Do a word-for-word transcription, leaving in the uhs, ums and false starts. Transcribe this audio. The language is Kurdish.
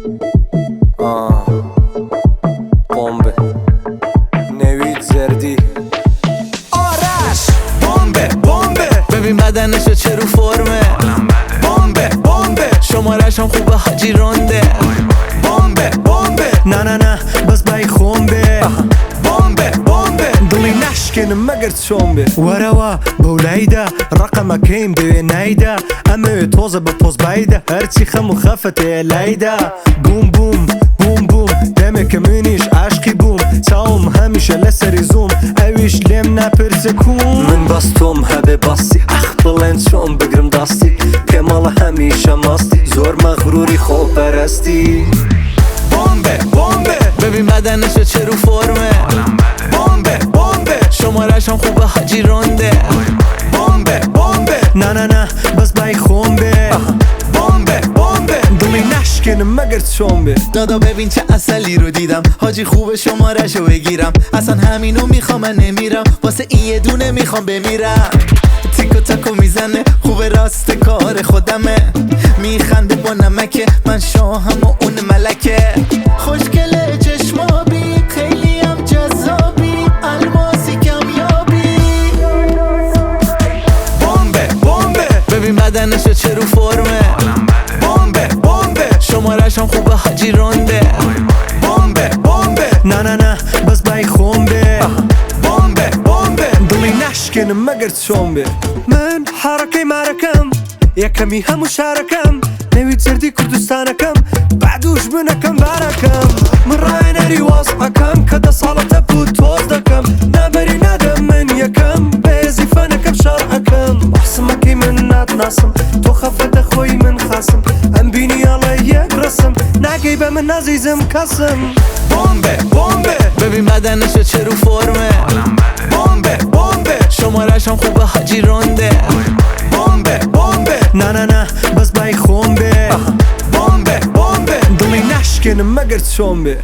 Ah. Bombe. Newîd Zerdî. Araş. Bombe, bombe. Bebî medenê şo çer û forme. Bombe, bombe. Şomara şam xwe bi hacî ronde. Bombe, bombe. Na, na, na, bes bay xombe. Bombe, bombe. Dilî naşkênim meger çombe. Were wa, bowleyde, reqemekeyim dê wê neyde. Em ê toze bi poz bayde, her çî xem û xefetê leyde. Bûm, bûm, bûm, bûm, demeke min îş eşqî bûm. Çawim hemîşe li serî zûm, ew îş lêm nepirse kûm. Min bas tom hebe basî, ex bilên çom bigrim dastî. Pê mala hemîşe mastî, zor mexrûrî xweperestî. Bombe, bombe. Bebî medenê şo çer û forme. Bombe, bombe. Şomara şam xwe bi hacî ronde. Bombe, bombe. Na, na, na, bes bay xombe. Bombe, bombe. Dilî naşkênim meger çombe. دادا ببین چه عسلی رو دیدم، حاجی خوبه شماره‌شو بگیرم، اصلاً همینو می‌خوام من نمیرم، واسه این یه دونه می‌خوام بمیرم. تیک و تاک و میزنه، خوبه راست کار خودمه، میخنده با نمکه، من شاهم و اون ملکه. خوشگله چشمابی، خیلی هم جذابی، الماسی کمیابی. Bombe, bombe. Bebî medenê şo çer û forme. Bombe, bombe. Şomara şam xwe bi hacî ronde. Bombe, bombe. Na, na, na, bes bay xombe. Bombe, bombe. Dilî naşkênim meger çombe. Min herekê merekem. Yekemî hemû şarekem. Newîd Zerdî Kurdistanekem. Bedûş binekem berekem. Min raynerî waz ekem. Ke de sala te bû toz dekem. Neberî nede min yekem. Bêzî fenekem şar ekem. Bahsimekî min nadnasim. To xefete xweyî min xasim. Em bînî yala yek resim. Nagey be min nazîzim kesim. Bombe, bombe. Bebî medenê şo çer û forme. Bombe, bombe. Şomara şam xwe bi hacî ronde. Bombe, bombe. Na, na, na, bes bay xombe. Bombe, bombe. Dilî naşkênim meger çombe.